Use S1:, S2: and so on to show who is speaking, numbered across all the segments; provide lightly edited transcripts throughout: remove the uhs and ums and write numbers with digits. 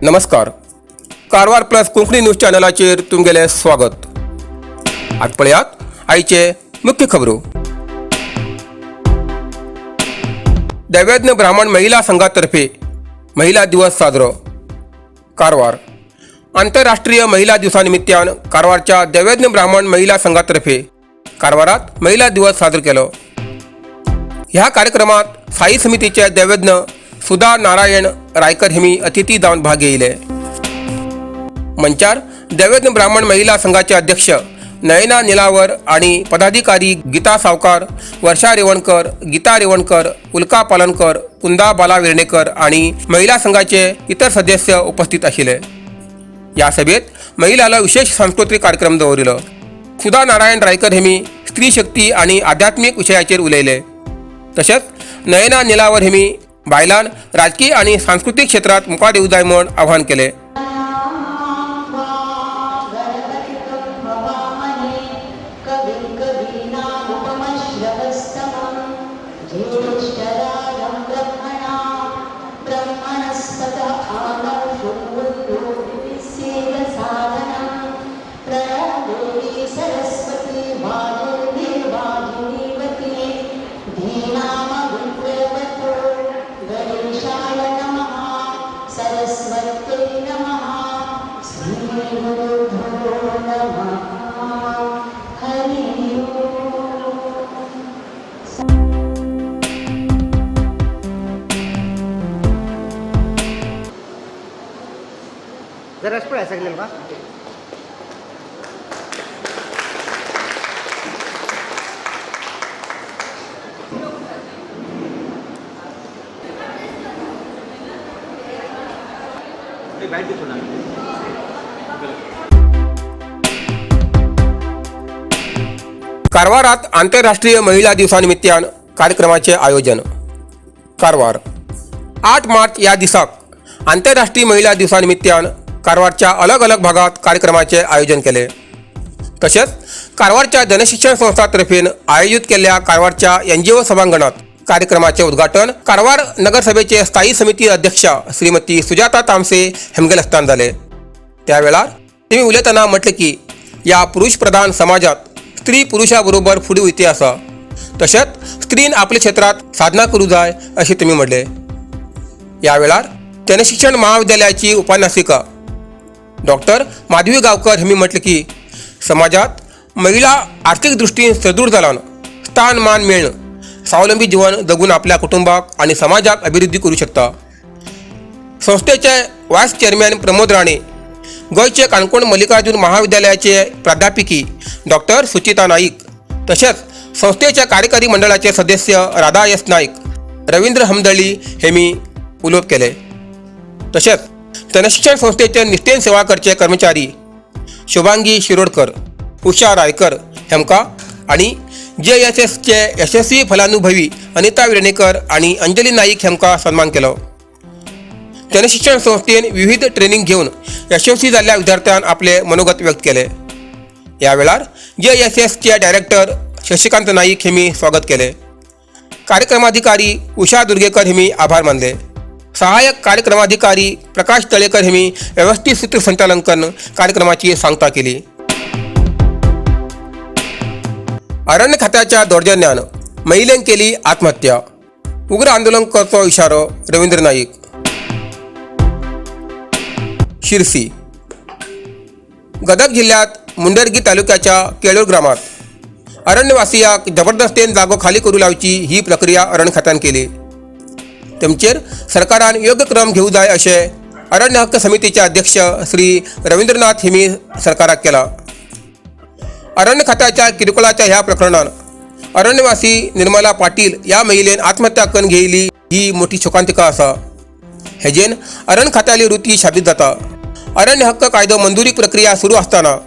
S1: नमस्कार, Karwar plus Konkani news चॅनलाचेर तुमगेलें स्वागत. आज पळयात आयचे मुख्य खबरो. दैवज्ञ ब्राह्मण महिला संघातर्फे महिला दिवस साजरो. कारवार. आंतरराष्ट्रीय महिला दिवसानिमित्तान कारवारच्या दैवज्ञ ब्राह्मण महिला संघातर्फे कारवारात महिला दिवस साजरो केलो. ह्या कार्यक्रमात साई समितीचे दैवज्ञ सुधा नारायण रायकर हेमी अतिथी जावन भाग घेयले. मंचार दैवज्ञ ब्राह्मण महिला संघाचे अध्यक्ष नयना निलावर आणि पदाधिकारी गीता सावकार, वर्षा रेवणकर, गीता रेवणकर, उल्का पालनकर, कुंदा बाला वेर्णेकर आणि महिला संघाचे इतर सदस्य उपस्थित आशिल्ले. या सभेत महिलाला विशेष सांस्कृतिक कार्यक्रम दवरिलो. सुधा नारायण रायकर हेमी स्त्री शक्ती आणि आध्यात्मिक विशयाचेर उलयले. तशेंच नयना निलावर हेमी बायलान राजकीय आणि सांस्कृतिक क्षेत्रात मुखार येवंक जाय म्हूण आवाहन केले.
S2: गणपतिं हवामहे कविं कवीनामुपमश्रवस्तमं ज्येष्ठराजं ब्रह्मणां ब्रह्मणस्पत आनौ शृण्वन्नोतिभिः प्रणो देवी सरस्वती वायुर्देवागिनीवती धीनामभिप्रवतो. गणेशाय नमः, सरस्वत्यै नमः, श्रीगुरुभ्यो नमः, हरि ओम्.
S3: जरा पळया सगळे का.
S1: कारवारात आंतरराष्ट्रीय महिला दिवसानिमित्तान कार्यक्रमाचे आयोजन. कारवार. 8 मार्च या दिसाक आंतरराष्ट्रीय महिला दिवसानिमित्तान कारवारच्या अलग अलग भागात कार्यक्रमाचे आयोजन केले. तशेंच कारवारच्या जनशिक्षण संस्थातर्फेन आयोजित केल्ल्या कारवारच्या एनजीओ सभांगणात कार्यक्रमाचे उद्घाटन कारवार नगरसभेचे स्थायी समिती अध्यक्षा श्रीमती सुजाता तामसे हेमगेल हस्तान जाले. त्या वेळार तिमी उलयतना म्हटलें की या पुरुष प्रधान समाजात स्त्री पुरुषाबरोबर फुडें वयती आसा. तशेंच स्त्रीन आपल्या क्षेत्रात साधना करूं जाय अशें तुमी म्हणलें. ह्या वेळार जनशिक्षण महाविद्यालयाची उपन्यासिका डॉक्टर माधवी गावकर हेमी म्हटलें की समाजात महिला आर्थिक दृष्टीन सदृढ जाल्यान स्थान मान मेळ्ळें स्वावलंबी जीवन जगून आपल्या कुटुंबाक आणि समाजाक अभिवृद्धी करू शकता. संस्थेचे वायस चेअरमॅन प्रमोद राणे, गोंयचे काणकोण मल्लिकार्जुन महाविद्यालयाचे प्राध्यापिकी डॉक्टर सुचिता नाईक, तशेंच संस्थेच्या कार्यकारी मंडळाचे सदस्य राधा एस नाईक, रवींद्र हमदळी हे मी उलोवप केले. तशेंच जनशिक्षण संस्थेचे निष्ठेन सेवा करचे कर्मचारी शुभांगी शिरोडकर, उषा रायकर हेमका आणि जे एस एसचे यशस्वी फलानुभवी अनिता विरणेकर आणि अंजली नाईक हेमका सन्मान केलो. जनशिक्षण संस्थेन विविध ट्रेनिंग घेवन यशस्वी जाल्ल्या विद्यार्थ्यान आपले मनोगत व्यक्त केले. ह्या वेळार जे एस एसचे डायरेक्टर शशिकांत नाईक हेमी स्वागत केले. कार्यक्रमाधिकारी उषा दुर्गेकर हेमी आभार मानले. सहाय्यक कार्यक्रमाधिकारी प्रकाश तळेकर हेमी व्यवस्थित सूत्रसंचालन करून कार्यक्रमाची सांगता केली. अरण्य खात्याच्या दौर्जन्यान महिलेन केली आत्महत्या, उग्र आंदोलन करचो इशारो रवींद्र नाईक. शिरसी. गदग जिल्ह्यात मुंडरगी तालुक्याच्या केळूर ग्रामात अरण्यवासियाक जबरदस्तेन जागो खाली करू लावची ही प्रक्रिया अरण्य खात्यान केली. तेमचेर सरकारान योग्य क्रम घेवंक जाय अशें अरण्य हक्क समितीचे अध्यक्ष श्री रवींद्रनाथ हेमी सरकाराक केला. अरण्य खात्याच्या किरकोळाच्या ह्या प्रकरणान अरण्यवासी निर्मला पाटील ह्या महिलेन आत्महत्या करून घेयली ही मोठी शोकांतिका आसा. हेजेन अरण्य खात्याली वृत्ती शाबीत जाता. अरण्य हक्क कायदो मंजुरी प्रक्रिया सुरू आसतना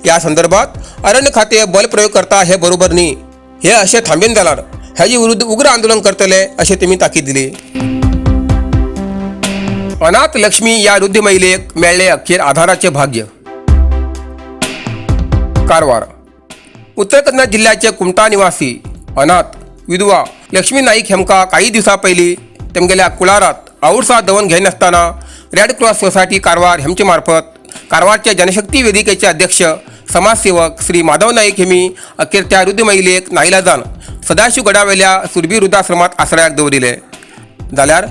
S1: या संदर्भात अरण्य खाते बलप्रयोग करता हे बरोबर न्ही. हे अशें थांबेन जाल्यार हेजे विरुद्ध उग्र आंदोलन करतले अशें तेमी ताकीद दिली. अनाथ लक्ष्मी या वृद्ध महिलेक मेळ्ळे अखेर आधाराचे भाग्य. कारवार. उत्तर कन्नड जिल्ह्याचे कुमटा निवासी अनाथ विधवा लक्ष्मी नाईक हेमका काही दिवसां पयलीं तेमगेल्या कुळारात आवडसा दवन घेयनासतना रेड क्रॉस सोसायटी कारवार हेमचे मार्फत कारवारचे जनशक्ती वेदिकेचे अध्यक्ष समाजसेवक श्री माधव नाईक हेमी अखेर त्या वृद्ध महिलेक नाईलाजान सदाशिवगडावेल्या सुरभी वृद्धाश्रमात आसऱ्याक दवरिले. जाल्यार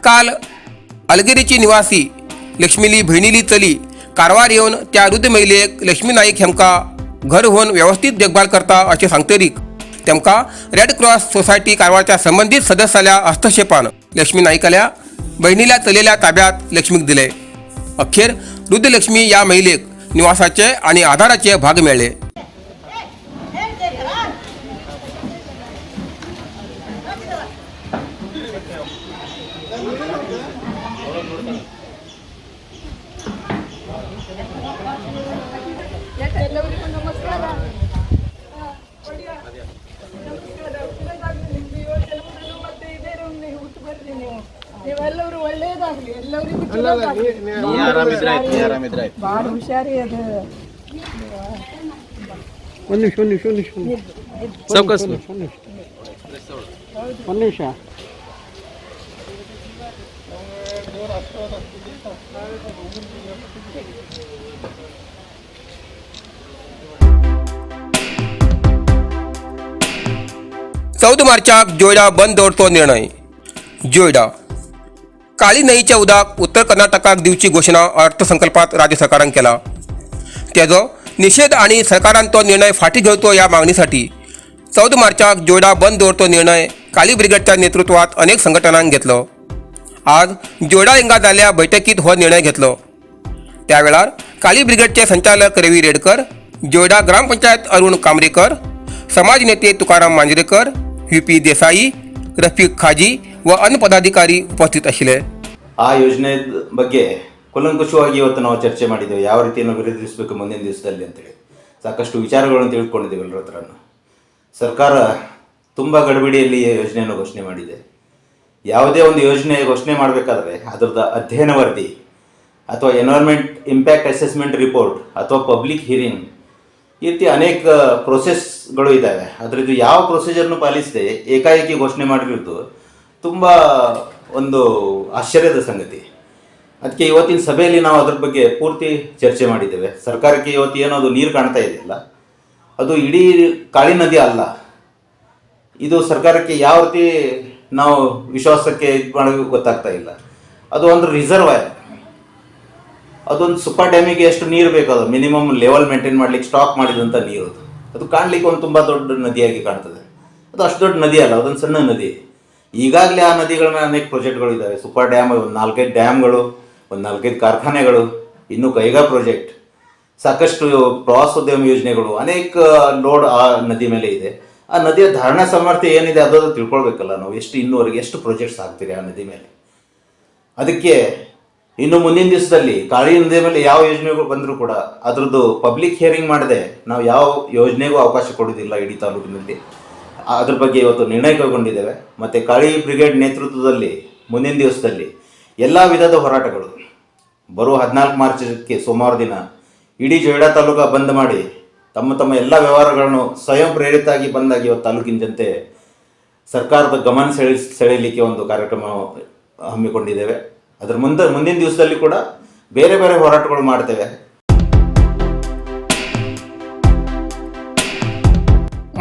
S1: काल अलगेरीची निवासी लक्ष्मीली भयणीली चली कारवार येवन त्या वृद्ध महिलेक लक्ष्मी नाईक हेमकां घर होवन व्यवस्थीत देखभाल करता अशें सांगतरीक तेमकां रेड क्रॉस सोसायटी कारवारच्या संबंदीत सदस्याल्या हस्तक्षेपान लक्ष्मी नाईकाल्या बहिणील्या चलेल्या ताब्यात लक्ष्मीक दिले. अखेर वृद्ध लक्ष्मी या महिलेक निवासाचे आणि आधाराचे भाग मेळ्ळे.
S4: ಎಲ್ಲರಿಗೂ ನಮಸ್ಕಾರ. ಒಳ್ಳೆಯ ನಮಸ್ಕಾರ. ಒಳ್ಳೆಯದಾಗಲಿ ನಿಮ್ಗೆ. ಏಳು ಜನ್ಮದಲ್ಲೂ ಮತ್ತೆ ಇದೇ ರೂಮ್ನಿಗೆ ಹುಟ್ಟು ಬರ್ರಿ ನೀವು. ನೀವೆಲ್ಲರೂ ಒಳ್ಳೇದಾಗ್ಲಿ, ಎಲ್ಲರಿಗೂ ಚಲೋದಾಗ್ಲಿ.
S5: ನೀ ಆರಾಮಿದ್ರೆ ಆಯ್ತು, ನೀ ಆರಾಮಿದ್ರೆ ಆಯ್ತು.
S4: ಭಾಳ ಹುಷಾರಿ ಅದು.
S3: ಒಂದು ನಿಮಿಷ, ಒಂದು ನಿಮಿಷ, ಒಂದು ನಿಮಿಷ.
S5: ಸಾವ್ಕಾಸ್.
S3: ಒಂದು ನಿಮಿಷ, ಒಂದು ನಿಮಿಷ.
S1: 14 मार्चाक जोयडा बंद दवरचो निर्णय. जोयडा काळी न्हंयचें उदक उत्तर कर्नाटकाक दिवची घोशणा अर्थसंकल्पात राज्य सरकारान केला तेजो निशेध आनी सरकारान तो निर्णय फाटीं घेवचो ह्या मागणीसाठी 14 मार्चाक जोयडा बंद दवरचो निर्णय काली ब्रिगेडच्या नेतृत्वात अनेक संघटनांनी घेतलो. आज जोयडा हिंगा जाल्ल्या बैठकीत हो निर्णय घेतलो. त्या वेळार काली ब्रिगेडचे संचालक रवी रेडकर, जोयडा ग्रामपंचायत अरुण कामरेकर, समाज नेते तुकाराम मांजरेकर, व्ही पी देसाई, रफीक खाजी व अन्य पदाधिकारी उपस्थित आशिल्ले.
S5: ಆ ಯೋಜನೆ ಬಗ್ಗೆ ಕುಲಂಕುಷವಾಗಿ ಇವತ್ತು ನಾವು ಚರ್ಚೆ ಮಾಡಿದ್ದೇವೆ. ಯಾವ ರೀತಿ ನಾವು ವಿರೋಧಿಸಬೇಕು ಮುಂದಿನ ದಿವಸದಲ್ಲಿ ಅಂತೇಳಿ ಸಾಕಷ್ಟು ವಿಚಾರಗಳನ್ನು ತಿಳ್ಕೊಂಡಿದ್ದೇವೆ ಎಲ್ಲರ ಹತ್ರನೂ. ಸರ್ಕಾರ ತುಂಬ ಗಡಿಬಿಡಿಯಲ್ಲಿ ಈ ಯೋಜನೆಯನ್ನು ಘೋಷಣೆ ಮಾಡಿದೆ. ಯಾವುದೇ ಒಂದು ಯೋಜನೆ ಘೋಷಣೆ ಮಾಡಬೇಕಾದ್ರೆ ಅದರದ ಅಧ್ಯಯನ ವರದಿ ಅಥವಾ ಎನ್ವೈರ್ಮೆಂಟ್ ಇಂಪ್ಯಾಕ್ಟ್ ಅಸೆಸ್ಮೆಂಟ್ ರಿಪೋರ್ಟ್ ಅಥವಾ ಪಬ್ಲಿಕ್ ಹಿಯರಿಂಗ್, ಈ ರೀತಿ ಅನೇಕ ಪ್ರೊಸೆಸ್ಗಳು ಇದ್ದಾವೆ. ಅದರದ್ದು ಯಾವ ಪ್ರೊಸೀಜರ್ನು ಪಾಲಿಸದೆ ಏಕಾಏಕಿ ಘೋಷಣೆ ಮಾಡಿರೋದು ತುಂಬ ಒಂದು ಆಶ್ಚರ್ಯದ ಸಂಗತಿ. ಅದಕ್ಕೆ ಇವತ್ತಿನ ಸಭೆಯಲ್ಲಿ ನಾವು ಅದ್ರ ಬಗ್ಗೆ ಪೂರ್ತಿ ಚರ್ಚೆ ಮಾಡಿದ್ದೇವೆ. ಸರ್ಕಾರಕ್ಕೆ ಇವತ್ತು ಏನೋ ಅದು ನೀರು ಕಾಣ್ತಾ ಇದೆಯಲ್ಲ, ಅದು ಇಡೀ ಕಾಳಿ ನದಿ ಅಲ್ಲ. ಇದು ಸರ್ಕಾರಕ್ಕೆ ಯಾವ ರೀತಿ ನಾವು ವಿಶ್ವಾಸಕ್ಕೆ ಇದು ಮಾಡೋಕ್ಕೆ ಗೊತ್ತಾಗ್ತಾ ಇಲ್ಲ. ಅದು ಒಂದು ರಿಸರ್ವಾಯರ್. ಅದೊಂದು ಸೂಪರ್ ಡ್ಯಾಮಿಗೆ ಎಷ್ಟು ನೀರು ಬೇಕು, ಅದು ಮಿನಿಮಮ್ ಲೆವೆಲ್ ಮೇಂಟೈನ್ ಮಾಡ್ಲಿಕ್ಕೆ ಸ್ಟಾಕ್ ಮಾಡಿದಂಥ ನೀರು ಅದು. ಅದು ಕಾಣಲಿಕ್ಕೆ ಒಂದು ತುಂಬ ದೊಡ್ಡ ನದಿಯಾಗಿ ಕಾಣ್ತದೆ. ಅದು ಅಷ್ಟು ದೊಡ್ಡ ನದಿ ಅಲ್ಲ, ಅದೊಂದು ಸಣ್ಣ ನದಿ. ಈಗಾಗಲೇ ಆ ನದಿಗಳ ಮೇಲೆ ಅನೇಕ ಪ್ರಾಜೆಕ್ಟ್ಗಳು ಇದ್ದಾವೆ. ಸೂಪರ್ ಡ್ಯಾಮ್, ಒಂದು ನಾಲ್ಕೈದು ಡ್ಯಾಮ್ಗಳು, ಒಂದು ನಾಲ್ಕೈದು ಕಾರ್ಖಾನೆಗಳು, ಇನ್ನು ಕೈಗಾ ಪ್ರಾಜೆಕ್ಟ್, ಸಾಕಷ್ಟು ಪ್ರವಾಸೋದ್ಯಮ ಯೋಜನೆಗಳು, ಅನೇಕ ಲೋಡ್ ಆ ನದಿ ಮೇಲೆ ಇದೆ. ಆ ನದಿಯ ಧಾರಣಾ ಸಾಮರ್ಥ್ಯ ಏನಿದೆ ಅದು ತಿಳ್ಕೊಳ್ಬೇಕಲ್ಲ ನಾವು. ಎಷ್ಟು ಇನ್ನೂವರೆಗೆ ಎಷ್ಟು ಪ್ರಾಜೆಕ್ಟ್ಸ್ ಆಗ್ತೀರಿ ಆ ನದಿ ಮೇಲೆ? ಅದಕ್ಕೆ ಇನ್ನು ಮುಂದಿನ ದಿವಸದಲ್ಲಿ ಕಾಳಿ ನದಿ ಮೇಲೆ ಯಾವ ಯೋಜನೆಗಳು ಬಂದರೂ ಕೂಡ ಅದರದ್ದು ಪಬ್ಲಿಕ್ ಹಿಯರಿಂಗ್ ಮಾಡದೆ ನಾವು ಯಾವ ಯೋಜನೆಗೂ ಅವಕಾಶ ಕೊಡೋದಿಲ್ಲ ಇಡೀ ತಾಲೂಕಿನಲ್ಲಿ. ಅದ್ರ ಬಗ್ಗೆ ಇವತ್ತು ನಿರ್ಣಯ ಕೈಗೊಂಡಿದ್ದೇವೆ. ಮತ್ತು ಕಾಳಿ ಬ್ರಿಗೇಡ್ ನೇತೃತ್ವದಲ್ಲಿ ಮುಂದಿನ ದಿವಸದಲ್ಲಿ ಎಲ್ಲ ವಿಧದ ಹೋರಾಟಗಳು ಬರುವ 14 ಮಾರ್ಚಕ್ಕೆ ಸೋಮವಾರ ದಿನ ಇಡೀ ಜೊಯ್ಡಾ ತಾಲೂಕಾ ಬಂದ್ ಮಾಡಿ ತಮ್ಮ ತಮ್ಮ ಎಲ್ಲ ವ್ಯವಹಾರಗಳನ್ನು ಸ್ವಯಂ ಪ್ರೇರಿತಾಗಿ ಬಂದಾಗಿ ಇವತ್ತು ತಾಲೂಕಿನ ಜನತೆ ಸರ್ಕಾರದ ಗಮನ ಸೆಳೆಯಲಿಕ್ಕೆ ಒಂದು ಕಾರ್ಯಕ್ರಮ ಹಮ್ಮಿಕೊಂಡಿದ್ದೇವೆ. ಅದರ ಮುಂದೆ ಮುಂದಿನ ದಿವಸದಲ್ಲಿ ಕೂಡ ಬೇರೆ ಬೇರೆ ಹೋರಾಟಗಳು ಮಾಡ್ತೇವೆ.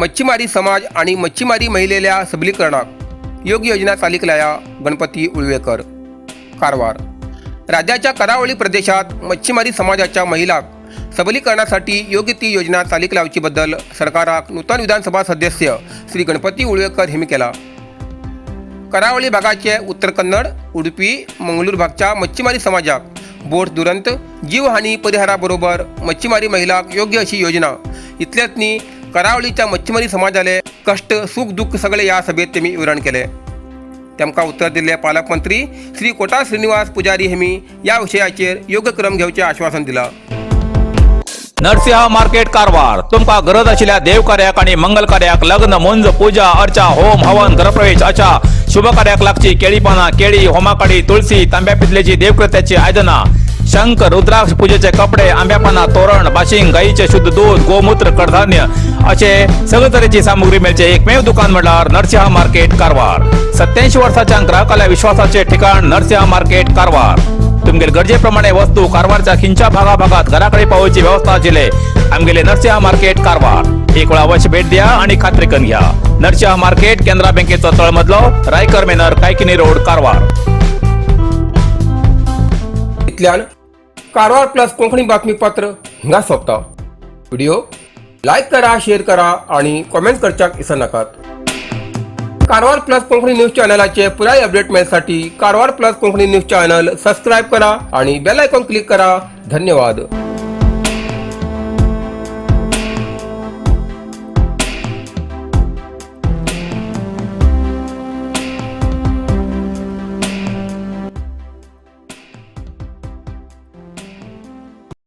S1: मच्छीमारी समाज आणि मच्छीमारी महिलेल्या सबलीकरणाक योग्य योजना चालीक लाया. गणपती उळवेकर, कारवार. राज्याच्या करावळी प्रदेशात मच्छीमारी समाजाच्या महिलाक सबलीकरणासाठी योग्य ती योजना चालीक लावची बद्दल सरकाराक नूतन विधानसभा सदस्य श्री गणपती उळवेकर हेमी केला. करावळी भागाचे उत्तर कन्नड, उडुपी, मंगळूर भागच्या मच्छीमारी समाजाक बोट दुरंत जीवहानी परिहाराबरोबर मच्छीमारी महिलाक योग्य अशी योजना, इतलेच न्ही करावळीच्या मच्छीमारी समाजाले कष्ट, सुख दुःख सगळे ह्या सभेत तेमी विवरण केले. तेमकां उत्तर दिल्ले पालकमंत्री श्री कोटा श्रीनिवास पुजारी हेमी ह्या विशयाचेर योग्य क्रम घेवचें आश्वासन दिलां.
S6: नरसिंह मार्केट कारवार. तुमकां गरज आशिल्ल्या देवकार्याक आनी मंगल कार्याक, लग्न, मुंज, पूजा अर्चा, होम हवन, गृहप्रवेश अशा शुभ कार्याक लागची केळी पानां, केळी, होमाकाडी, तुळसी, तांब्या पितलेची देवकृत्याची आयदनां, शंख, रुद्राक्ष, पूजेचे कपडे, आंब्या पानां, तोरण, बाशिंग, गायीचे शुद्ध दूध, गोमूत्र, कडधान्य असे सगळे तरेची सामुग्री मेळचे एकमेव दुकान म्हणल्यार नरसिंह मार्केट कारवार. 87 वर्साच्या ग्राहकाल्या विश्वासाचे ठिकाण नरसिंह मार्केट कारवार. तुमगेले गरजे प्रमाणे वस्तू कारवारच्या खिंच्या भागा भागात घराकडे पावोवची व्यवस्था आशिल्ले आमगेले नरसिंहा मार्केट कारवार. एक वेळा अवश्य भेट द्या आणि खात्री करून घ्या. नरसिंहा मार्केट, केनरा बँकेचो तळमजलो, रायकर मेनर, कायकिनी रोड, कारवार.
S1: इतल्यान कारवार प्लस कोंकणी बातमीपत्र हिंगा सोंपता. व्हिडिओ लायक करा, शेअर करा आणि कॉमेंट करच्याक विसरनाकात. कारवार प्लस कोंकणी न्यूज चॅनलाचे पुराय update मेळसाठी Karwar plus Konkani news channel subscribe करा आणि बेल आयकॉन क्लिक करा. धन्यवाद.